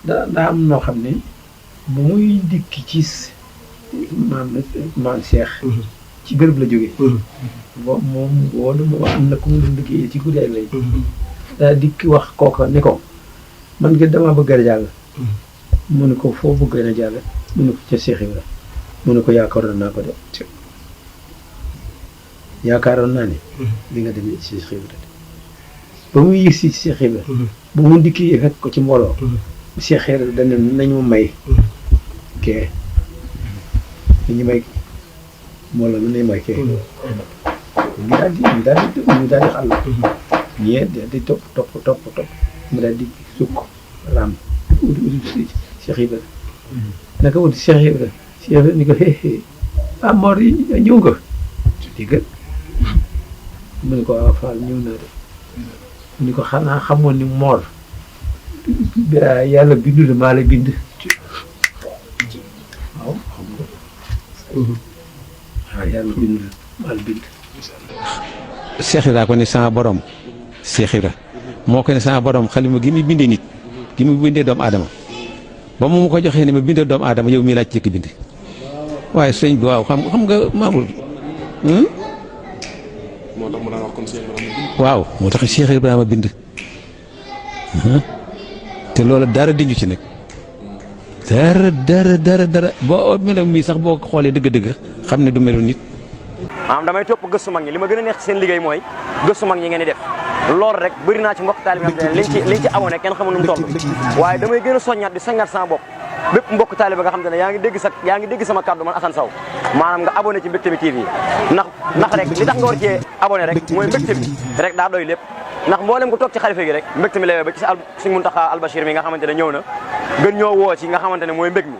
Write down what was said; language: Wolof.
daa am noo xam ne bu muy dikki ci maam Cheikh ci béréb la jógee moom woona ma am na ku mu doon liggéeyee ci guddi ak lay daa dikki wax kooka ne ko man ngeen damaa bëgg a jàll mu ne ko foo bëgg na jàll mu ne ko ca Cheikh Ibra mu ne ko yaakaaroon naa ko de yaakaaroon naa ne li nga demee ci Cheikh Ibra ba muy yëg si Cheikh Ibra ba mu dikki fekk ko ci mbooloo Cheikh Ibra dana nañu may kee ñu may mbooloo mi nañ may kee ñu daal di xàll ñee di topp mu daal di sukk raam uti Cheikh Ibra naka wuti Cheikh Ibra ni ko ah Mor yi ñëw nga dégg mu ne ko waaw Fall ñëw naa de mu ne ko xanaa xamoon ni Mor yàlla bindu la maa la bind waaw xam nga waaw yàlla bindu la maa la bind Cheikh Ibra ko ne sama borom Cheikh Ibra moo ko ne sama borom xalima gi muy bindee nit gi muy bindee doomu aadama ba mu ko joxee ne ma bindee doomu aadama yow mii laaj ci bind waaye sëñ bi waaw xam nga Mamour moo tax mu daan wax kon Cheikh Ibrahima bind. waaw moo tax Cheikh Ibrahima bind te loolu dara dinju ci nag dara boo meloon mii sax boo xoolee dëgg-dëgg xam ne du melu nit. maanaam damay topp gëstu mag ñi li ma gën a neex ci seen liggéey mooy gëstu mag ñi ngeen di def loolu rek bëri naa ci mbokk taalibe bi liñ ci abonné kenn xamul nu mu toll waaye damay gën a soññaat di soññaat sama bopp bépp mbokk taalibe nga xam te ne yaa ngi dégg sama kàddu man Assane Sow maanaam nga abonné ci Mbectemi TV ndax rek li tax nga war cee abonné rek mooy Mbectemi rek daa doy lépp ndax mboolem ku toog ci xalifa gi rek Mbectemi lay ba ci Sëñ Muntaxa Albachir mi nga xamante ne ñëw na gën ñoo woo ci nga xamante ne mooy mbég mi